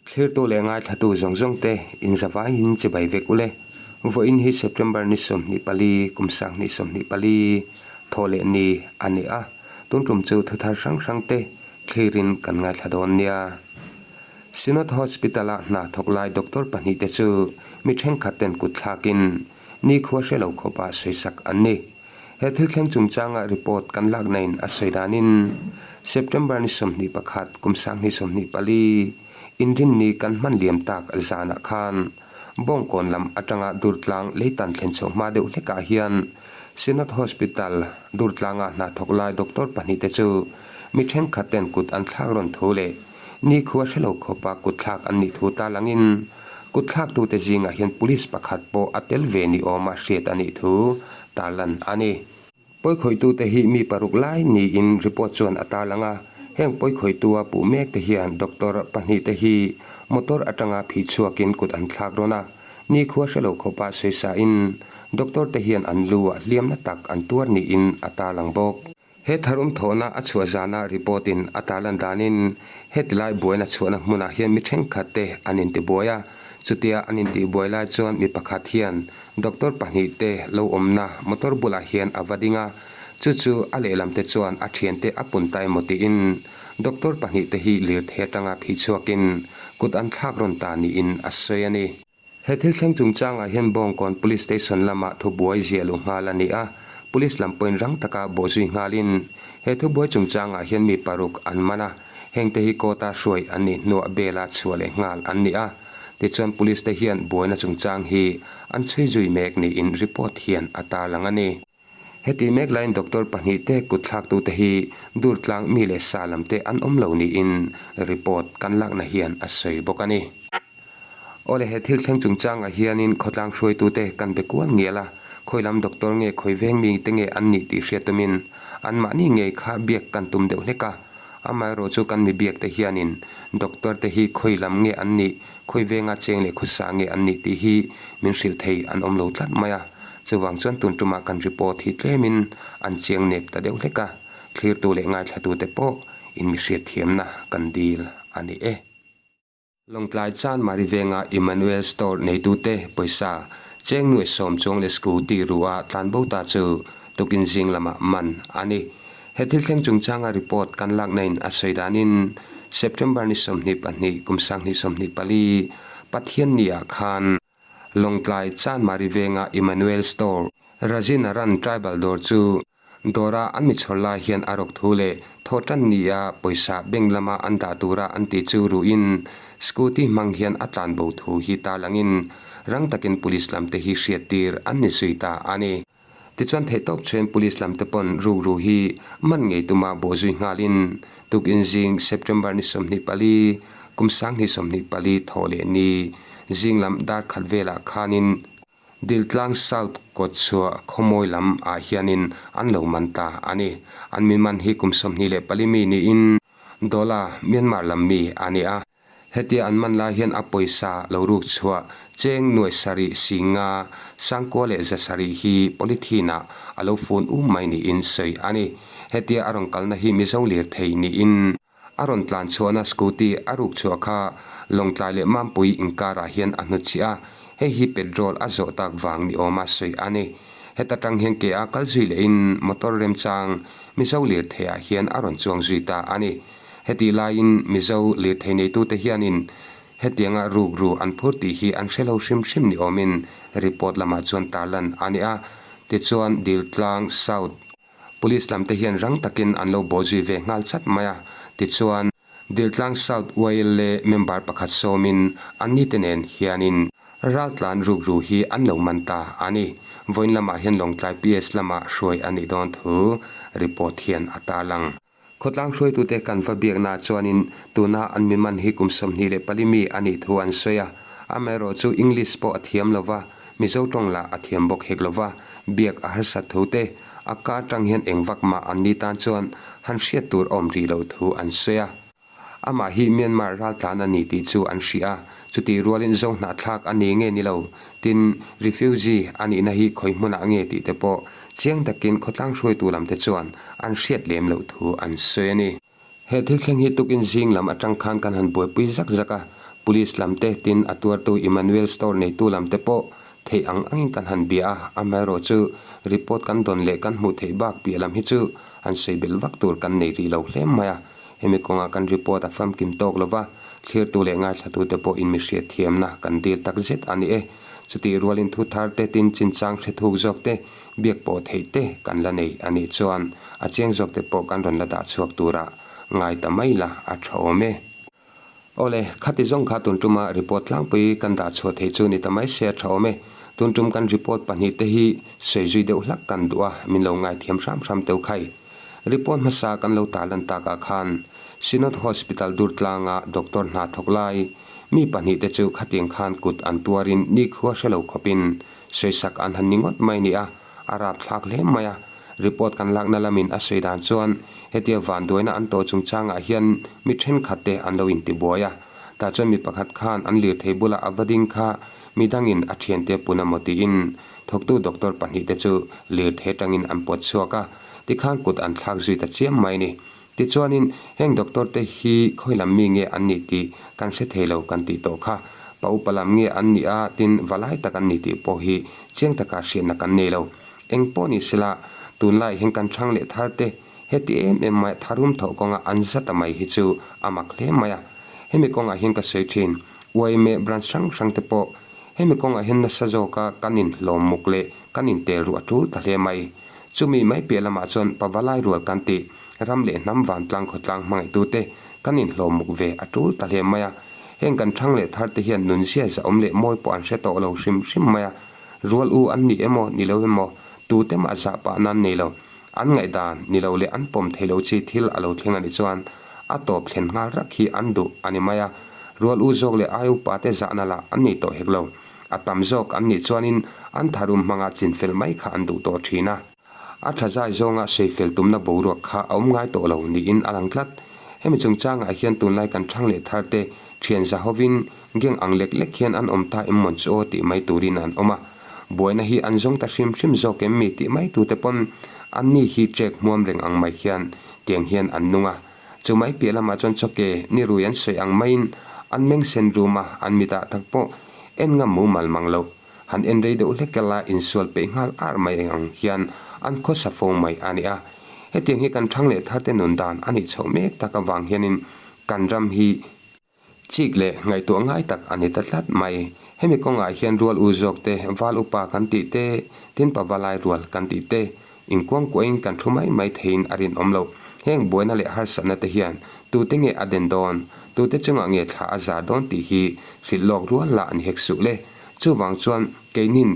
Thlirtu leh ngaithlatu zawng zawng te inzavaiin chibai vek ule. Vawiin hi September ni 24, kum 2024 thaw leh ni a ni a, tun tum chu thuthar hrang hrang te thlirin kan ngaithla dawn nia. Synod Hospital-a hna thawk lai doctor pahnihte chu mi thenkhat ten kut thlakin nikhua hre lo khawpa sawisak an ni. He thil thleng chungchanga report kan lakna-in a sawi danin September ni 21, kum 2024, inrinni kan hman liam tak zanah khan Bawngkawn lam atanga Durtlang leitan thlen chhoh hma deuh hlekah hian Synod Hospital, Durtlanga hna thawk lai doctor pahnihte chu mi thenkhat ten kut an thlak rawn thu leh nikhua hre lo khawpa kut thlak an nih thu tarlangin kut thlaktute zingah hian police pakhat pawh a tel ve ni awma hriat a nih thu tarlan a ni. Pawikhawitute hi mi paruk lai niin report chuan a tarlang a, heng pawikhawihtua puh mek te hian doctor pahnihte hi motor atanga phih chhuakin kut an thlak rawn a, nikhua hre lo khawpa sawisain doctor te hian an lu ah hliamna tak an tuar niin a tarlang bawk. He tharum thawhna a chhuah zana report in a tarlan danin hetilai buaina chhuahna hmunah hian mi thenkhat te an intibuai a, chutia an intihbuai lai chuan mi pakhat hian Doctor pahnihte lo awmna motor bulah hian a va ding a, chu chu a lehlamte chuan a thiante a pun ta emaw tiin doctor pahnihte hi lirthei atanga phih chhuakin kut an thlak rawn ta niin a sawi a ni. He thil thleng chungchangah hian Bawngkawn Police Station lamah thubuai ziah luh nghal a ni a, Police lam pawhin rang taka bawhzui nghalin he thubuai chungchangah hian mi paruk an man a, hengte hi court-a hruai an nih hnuah bail-a chhuah leh nghal an ni a. Tichuan Police te hian buaina chungchang hi an chhui zui mek niin report hian a tarlang a ni. Heti mek laiin doctor pahnih te kut thlaktute hi Durtlang mi leh sa lam te an awm lo niin report kan lakna hian a sawi bawk a ni. Awle he thil thleng chungchangah hianin khawtlang hruaitute kan be kual ngial a, khawi lam doctor nge khawi veng mi te nge an nih tih hriat tumin anmahni ngei kha biak kan tum deuh hlek a. Amaherawh chu kan mi biak te hianin doctor te hi khawi lam nge an nih, khawi venga cheng leh khawsa nge an nih tih hi min hrilh thei an awm lo tlat mai a. Chuvang chuan tun tumah kan report hi tlemin an chiang nep ta deuh hlek a, thlirtu leh ngaithlatute pawh in mi hriatthiamna kan dil a ni e. Lawngtlai Chanmari venga Emmanuel Store neitute pawisa cheng nuaih sawm chuang leh scooty ru a tlan bo ta chu tukin zing lamah man a ni. He thil thleng chungchanga report kan lakna in a sawi danin September ni 22 kum 2024 Pathianni ah khan Lawngtlai Chanmari venga Emmanuel Store Rajinaran Tribal dawr chu Dawra an mi chhawr lai hian a rawk thu leh thaw tan nia pawisa bank lama an dah tura an tih chu ruhin scooty hmang hian a tlan bo thu hi tarlangin rang takin police lam te hi hriat tir an ni zui ta a ni. Tichuan theihtawp chuan police lam te pawn rukru hi man ngei tuma bawh zui nghalin tukin zing September ni 24, kum 2024 thaw leh ni zing lam dar khat velah khanin Diltlang South kawtchhuah khawmawi lam ah hianin an lo man ta a ni. An min man hi kum 24 mi niin Dola, Myanmar lam mi a ni a. Hetia an man lai hian a pawisa lo ruk chhuah cheng nuaih sarih singa sangkua leh za sarih hi polythene ah a lo fun um mai niin sawi a ni. Hetia a rawn kalna hi Mizo lirthei niin A rawn tlan chhuahna scooty a ruk chhuah kha Lawngtlai leh Mampui inkarah hian a hnutchhiah a, hei hi petrol a zawh tak vang ni awma sawi a ni. Heta tang hian ke a kal zui lehin motor remchang Mizo lirtheiah hian a rawn chuang zui ta a ni. Hetih laiin Mizo lirthei neitute hianin hetianga rukru an phur tih hi an hre lo hrim hrim ni awmin report lamah chuan tarlan a ni a. Tichuan Diltlang South Police lam te hian rang takin an lo bawh zui ve nghal chat mai a, tichuan Diltlang South YLA member pakhat sawmin an ni te nen hianin raltlan rukru hi an lo man ta a ni. Vawiin lamah hian Lawngtlai PS lamah hruai a nih dawn thu report hian a tarlang. Khawtlang hruaitute kan va biaknaah chuanin tuna an mi man hi kum 24 mi a nih thu an sawi a, amaherawh chu English pawh a thiam lo va, Mizo tawng lah a thiam bawk hek lo va, biak a harsat tho te, a ka atang hian eng vak mah an ni tan chuan han hriat tur a awm rih loh thu an sawi a. Amah hi Myanmar raltlan a ni tih chu an hria a, chutih rualin Zo hnahthlak a ni nge ni lo, tin refugee a nihna hi khawi hmunah nge tih te pawh chiang takin khawtlang hruaitu lam te chuan an hriat lem loh thu an sawi a ni. He thil thleng hi tukin zing lam atang khan kan han buaipui zak zak a, Police lam te, tin a tuartu Emmanuel Store neitu lam te pawh theih ang angin kan han bia a, amaherawh chu report kan dawn leh kan hmuh theih bak piah lam hi chu han sawi belh vak tur kan nei rih lo hle mai a. Hemi kawngah kan report a famkim tawk lova, thlirtu leh ngaithlatute pawh in mi hriatthiamna kan dil tak zet a ni e. Chutih rualin thu thar te tin chinchang hre thuk zawk te, biak pawh theih te kan la nei a nih chuan a chiang zawk te pawh kan rawn la dah chhuak turah ngai ta mai la a tha awm e. Awle, khati zawng kha tun tuma report tlangpui kan dah chhuah theih chu ni ta mai se a tha awm e. Tun tum kan report pahnihte hi sawi zui deuh hlak kan duh a, min lo ngaithiam hram hram teuh khai. Report hmasa kan lo tarlan takah khan Synod Hospital Durtlanga doctor hna thawk lai mi pahnihte chu khatiang khan kut an tuarin nikhua hre lo khawpin sawisak an han ni ngawt mai nia, a rapthlak hle mai a. Report kan lakna lamin a sawi dan chuan hetia vanduaina an tawh chungchangah hian mi thenkhat te an lo intibuai a, tah chuan mi pakhat khan an lirthei bulah a va ding kha midangin a thiante pun a maw tiin Thawktu doctor pahnihte chu lirthei atangin an pawt chhuak a, tikhan kut an thlak zui ta chiam mai ni. Tichuanin, heng doctor te hi khawi lam mi nge an nih tih kan hre thei lo kan tih tawh kha. Pa upa lam nge an nih a, tin valai tak an ni tih pawh hi chiang taka hriatna kan nei lo. Eng pawh ni sela, tunlai heng kan chhang leh thar te heti em em mai tharum thawh kawnga an za ta mai hi chu a mak hle mai a. Hemi kawngah hian ka sawi thin, yma branch hrang hrang te pawh Hemi kawngah hian nasa zawka kan inhlawm muk leh kan intel ruah tul ta hle mai. Chumi mai piah lamah chuan Pavalai rual kan tih, ram leh hnam vantlang khawtlang hmangaihtute kan inhlawm muk ve a tul ta hle mai a. Heng kan thang leh thar te hian nunzia zahawm leh mawi pawh an hre tawh lo hrim hrim mai a. Rual u an ni emaw ni lo emaw tute mah zah pah nan nei lo. An ngaihdan ni lo leh an pawm thei lo chi thil a lo thleng a nih chuan a tawp thlen nghal rak hi an duh a ni mai a. Rual u zawk leh ai upa te zahna lah an nei tawh hek lo. A tam zawk an nih chuanin an tharum hmanga chinfel mai kha an duh tawh thin a. A tha zai zawnga sawi tumna boruak kha a awm ngai tawh lo niin a lang tlat. Hemi chungchangah hian tunlai kan thang leh thar te thian za hovin gang ang lek lek hian an awm ta em mawn chu aw tih mai turin an awm a. Buaina hi an zawng ta hrim hrim zawk em mi tih mai tute pawn an ni hi trek hmuam reng ang mai hian tiang hian an nung a. Chu mai piah lamah chuan chawke ni rui an sawi ang maiin an meng sen rum a, an mitah tak pawh en ngam mumal mang lo. Han en rei deuh hlek ela insual peih nghal ar mai eng ang hian an khawsa fo mai a ni a. Hetiang hi kan thang leh tharte nun dan a nih chhoh mek tak avang hianin kan ram hi Chik leh ngaihtuah ngai tak a ni ta tlat mai. Hemi kawngah hian rual u zawk te, val upa kan tih te, tin pavalai rual kan tih te, inkuangkuahin kan thu mai mai theiin a rinawm loh. Heng buaina leh harsatna te hian tute nge a den dawn, tute chungah nge thla a zar dawn tih hi hrilh lawk rual lah a ni hek suh le. Chuvang chuan keinin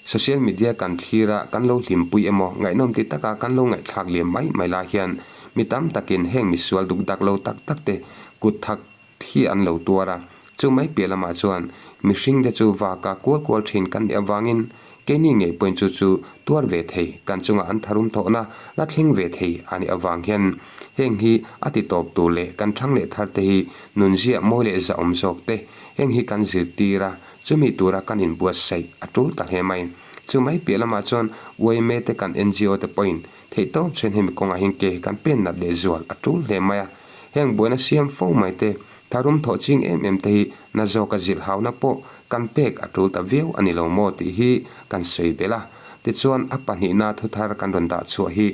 Social media kan thlir a, kan lo hlimpui emaw, ngaihnawm ti taka kan lo ngaihthlak liam mai mai lai hian mi tam takin heng misual duk dak lo tak tak te kut thak hi an lo tuar a. Chu mai piah lamah chuan mihring te chu vaka kual kual thin kan nih avangin keini ngei pawhin chu chu tuar ve thei, kan chungah an tharum thawhna la thleng ve thei a nih avang hian heng hi a ti tawp tur leh kan thang leh thar te hi nunziah mawi leh zahawm zawk te heng hi kan zirtir a. Chumi tura kan inbuatsaih a tul ta hle mai. Chu mai piah lamah chuan yma te kan ngo te pawhin theihtawp chuan hemi kawngah hian ke kan pen nat leh zual a tul hle mai a. Heng buaina siam fo mai te, tharum thawh ching em em te hi na zawka zilh hauna pawh kan pek a tul ta viau a ni lo maw tih hi kan sawi belh a. Tichuan a pahnihna thuthar kan rawn dah chhuah hi.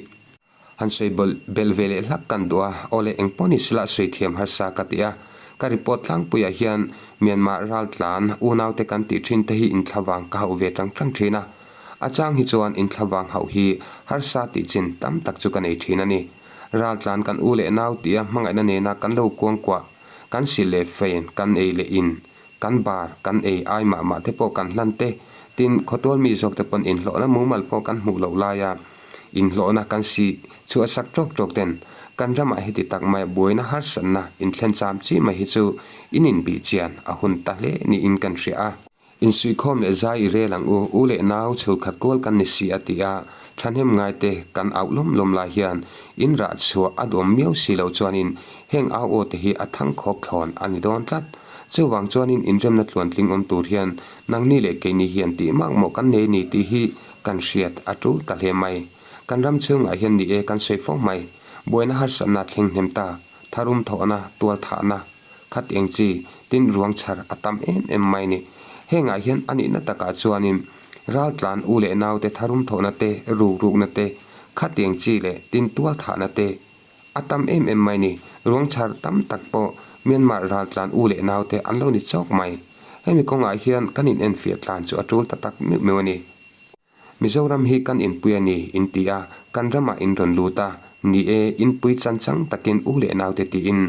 Han sawi bawlh belh ve leh hlak kan duh a, aw leh eng pawh ni sela sawi thiam harsa ka ti a. Ka report tlangpuiah hian Myanmar raltlan unaute kan tih thin te hi inthlavang ka hauh ve tang tang thin a. A chang hi chuan inthlavang hauh hi harsa tih chin tam tak chu ka nei thin a ni. Raltlan kan u leh nau tia hmangaihna nena kan lo kuangkuah, kan sil leh fein kan ei leh in, kan bar kan ei ai mah mah te pawh kan hlan te, tin khawtual mi zawk te pawn inhlawhna mumal pawh kan hmuh loh laia inhlawhna kan si chhuah sak tawk tawk ten kan ramah heti tak mai buaina harsatna inthlen cham chi mai hi chu in inbih chian a hun ta hle niin kan hria a. Insuihkhawm leh zai i rel ang u, u leh nau chhulkhat kual kan ni si a ti a, thahnem ngaite kan auh lawm lawm lai hian in rah chhuah a duam miau si lo chuanin heng au aw te hi a thang khawk thlawn a ni dawn tlat. Chuvang chuanin inremna tluantling awm tur hian nangni leh keini hian tih makmawh kan nei ni tih hi kan hriat a tul ta hle mai. Kan ram chhungah hian ni e kan sawi fo mai. Buaina harsatna thleng hnem ta, tharum thawhna, tualthahna, khat eng chi. Tin, ruang chhar a tam em em mai a ni. Hengah hian a nihna takah chuanin raltlan u leh naute tharum thawhna te, ruk rukna te, khatiang chi leh tin tual thahna te a tam em em mai a ni. Ruang chhar tam tak pawh Myanmar raltlan u leh naute an lo ni chawk mai. Hemi kawngah hian kan inenfiah tlan chu a tul ta tak meuh meuh a ni. Mizoram hi kan inpui a ni, in ti a, kan ramah in rawn lut a, ni e, inpui chan chang takin u leh naute tiin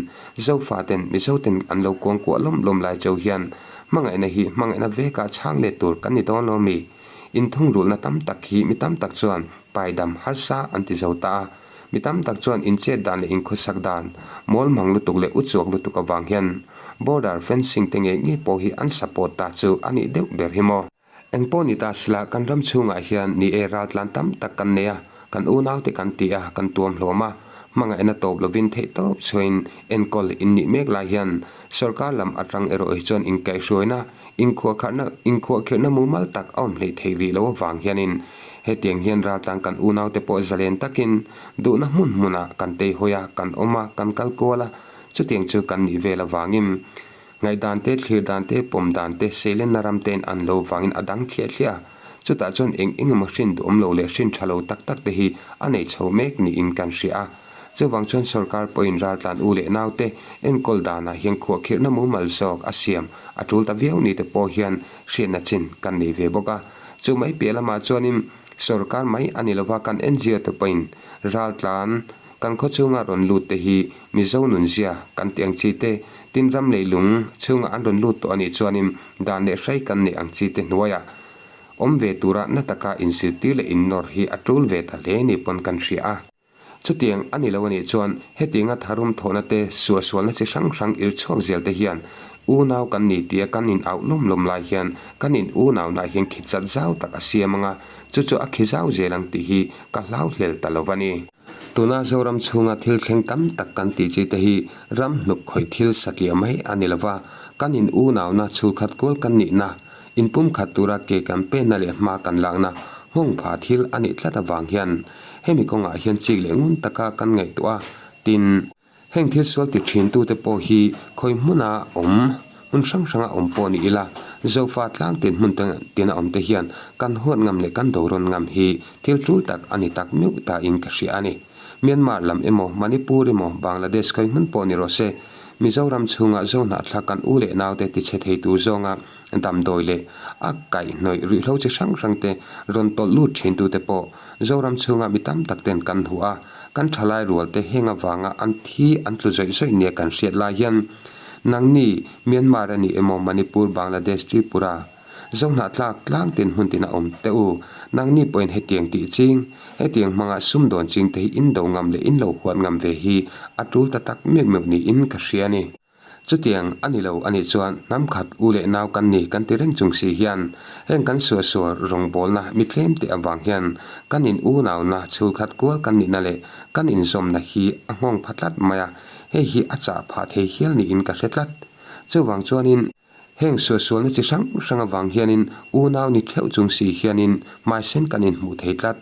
Zofaten Mizoten an lo kuang kuah lawm lawm lai cheu hian hmangaihna hi hmangaihna vekah chhang let tur kan ni dawn lo mi? Inthungrulhna tam tak hi mi tam tak chuan paidam harsa an ti zo ta a, mi tam tak chuan inchet dan leh inkhawsak dan mawlmang lutuk leh uchuak lutuk avang hian border fencing te ngei ngei pawh hi an support ta chu a nih deuh ber hi maw? Engpawh ni ta sila kan ram chhungah hian ni e raltlan tam tak kan nei a, kan unaute kan ti a, kan tuam hlawm a, hmangaihna tawp lovin theih tawp chhuain enkawl in nih mek lai hian sorkar lam atang erawh hi chuan inkaihhruaina, inkhuahkharhna, inkhuahkhirhna mumal tak a awm hleih theih rih loh avang hianin hetiang hian raltlan kan unaute pawh zalen takin duhna hmun hmunah kan teihawi a, kan awm a, kan kal kual a, chutiang chu kan nih vel avangin Ngaihdan te, thlir dan te, pawm dan te, seilenna ram tein an lo vangin a dang thliah thliah a. Chutah chuan eng eng emaw hrin duhawm lo leh hrin tha lo tak tak te hi a nei chho mek niin kan hria a. Chuvang chuan sorkar pawhin raltlan u leh nau te enkawl danah hian khuahkhirhna mumal zawk a siam a tul ta viau ni te pawh hian hriatna chin kan nei ve bawk a. Chu mai piah lamah chuanin sorkar mai a ni lova kan NGO te pawhin raltlan Kan khaw chhunga rawn lut te hi Mizo nunzia kan tih ang chi te, tin ram leilung chhunga an rawn lut tawh a nih chuanin dan leh hrai kan neih ang chi te hnuaiah awm ve tura na taka inzirtir leh innawr hi a tul ve ta hle ni pawn kan hria a. Chutiang a ni lo a nih chuan hetianga tharum thawhna te, suahsualna chi hrang hrang ir chhuak zel te hian unau kan ni tia kan in auh lawm lawm lai hian kan in unaunah hian khi chat zau tak a siam ang a, chu chu a khi zau zel ang tih hi ka hlau hlel ta lo a ni. Tuna Zoram chhunga thil thleng tam tak kan tih chi te hi ram hnuk khawih thil satliah mai a ni lova, kan in unauna chhulkhat kual kan nihna, inpumkhat tura ke kan penna leh hma kan lakna nghawng pha thil a nih tlat avang hian hemi kawngah hian chik leh ngun taka kan ngaihtuah a, tin. Heng thil sual ti thintute pawh hi khawi hmuna awm, hmun hrang hranga awm pawh ni ila, Zofa tlang tin hmun tina awm te hian kan huat ngam leh kan dorawn ngam hi thil tul tak a ni tak meuh ta in ka hria a ni. Myanmar lam emaw, Manipur emaw, Bangladesh khawi hmun pawh ni rawh se, Mizoram chhunga Zohnahthlak kan u leh naute tichhe thei tur zawnga damdawi leh a kaihhnawih ruihhlo chi hrang hrang te rawn tawlh lut thintute pawh Zoram chhunga mi tam tak ten kan hmu a, kan thalai rual te heng avanga an thi an tlu zawih zawih nia kan hriat lai hian nangni Myanmar a ni emaw Manipur, Bangladesh, Tripura, Zohnahtlak tlang tin hmun tin a awm teh u, nangni pawhin hetiang tih ching, hetiang hmanga sumdawn ching te hi in do ngam leh in lo huat ngam ve hi a tul ta tak meuh meuh niin ka hria a ni. Chutiang a ni lo a nih chuan hnam khat u leh nau kan ni kan ti reng chung si hian heng kan suahsual rawngbawlna mi tlem teh avang hian kan in unauna chhul khat kual kan nihna leh kan inzawmna hi a nghawng pha tlat mai a, hei hi a chah phah thei hial niin ka hre tlat. Chuvang chuanin heng suahsualna chi hrang hrang avang hianin unau ni theuh chung si hianin hmaisen kan inhmuh thei tlat.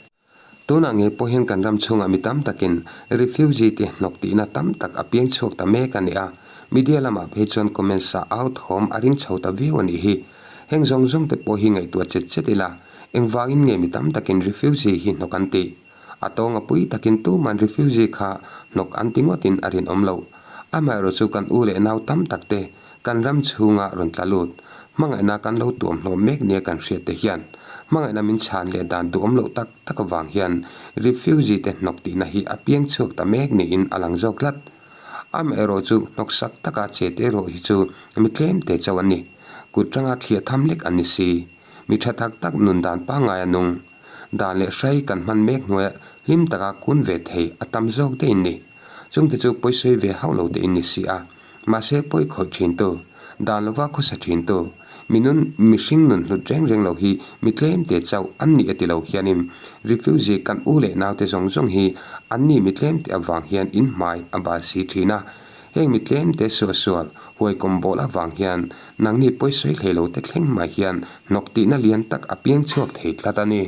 Tunah ngei pawh hian kan ram chhungah mi tam takin refugee te hnawk tihna tam tak a piang chhuak ta mek a ni a, media lamah phei chuan comments ah au thawm a ring chho ta viau a nih hi. Heng zawng zawng te pawh hi ngaihtuah chet chet ila, engvangin nge mi tam takin refugee hi hnawk an tih? A tawnga pui takin tuman refugee kha hnawk an ti ngawtin a rinawm loh. Amaherawhchu chu kan u leh nau tam tak te Kan ram chhunga rawn tla lut, hmangaihna kan lo tuam hlawm mek nia kan hriat te hian hmangaihna min chhan leh dan duhawm loh tak tak avang hian refugee te hnawk tihna hi a piang chhuak ta mek niin a lang zawk tlat. Amaherawh chu hnawksak taka che te erawh hi chu mi tlem te chauh an ni. Kut tanga thliah tham lek an ni si. Mi tha tak tak nun dan pangngai a nung. Dan leh hrai kan hman mek hnuaiah hlim taka kun ve thei a tam zawk te in ni. Chungte chu pawisawi ve hauh lo te in ni si a. Mahse pawi khawih thintu, dan lova khawsa thintu, mi nun mihring nun hlut reng reng lo hi mi tlem te chauh an nih a ti lo hianin refugee kan u leh naute zawng zawng hi an ni mi tlem te avang hian in hmai a bal si thin a. Heng mi tlem te suahsual huaikawm bawl avang hian nangni pawisawi hlei lo te thleng mai hian hnawk tihna lian tak a piang chhuak thei tlat a ni.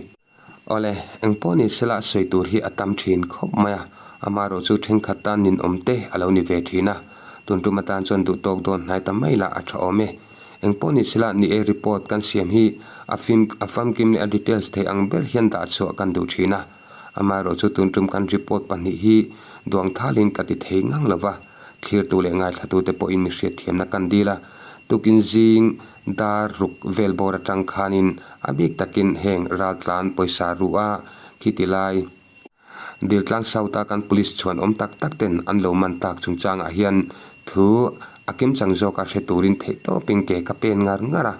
Awle, engpawh ni sela sawi tur hi a tam thin khawp mai a, amaherawh chu thenkhat tan ninawm te a lo ni ve thin a. Tun tum atan chuan duh tawk dawn hnai ta mai lah a tha awm e. Eng pawh ni sela ni e report kan siam hi a fim a famkim leh a details thei ang ber hian dah chhuah kan duh thin a. Amaherawh chu tun tum kan report pahnih hi duang thalin ka ti thei ngang lo va, thlirtu leh ngaithlatute pawhin mi hriatthiamna kan dil a, tukin zing dar ruk vel bawr atang khanin a bik takin heng raltlan pawisa ruh a khiti lai. Diltlang South a kan police chhuan awm tak tak ten an lo man tak chungchangah hian thu a kimchang zawka hre turin theih tawpin ke ka pen ngar ngar a,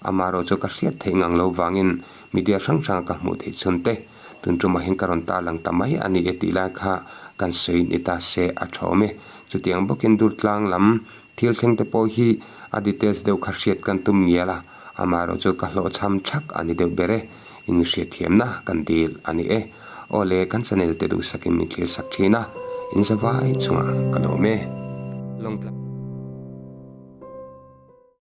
amaherawh chu ka hriat theih ngang lo vangin media hrang hranga ka hmuh theih chhun te tun tumah hian ka rawn tarlang ta mai a ni e tih lai kha kan sawi ni ta se a tha awm e. Chutiang bawkin Durtlang lam thil thleng te pawh hi a details deuh kha hriat kan tum ngial a, amaherawh chu ka hlawhchham thak a ni deuh ber e. In hriatthiamna kan dil a ni e. Aw le, kan channel te duhsakin min thlir sak thin a, in zavai chungah ka lawm e. Lawngtlai.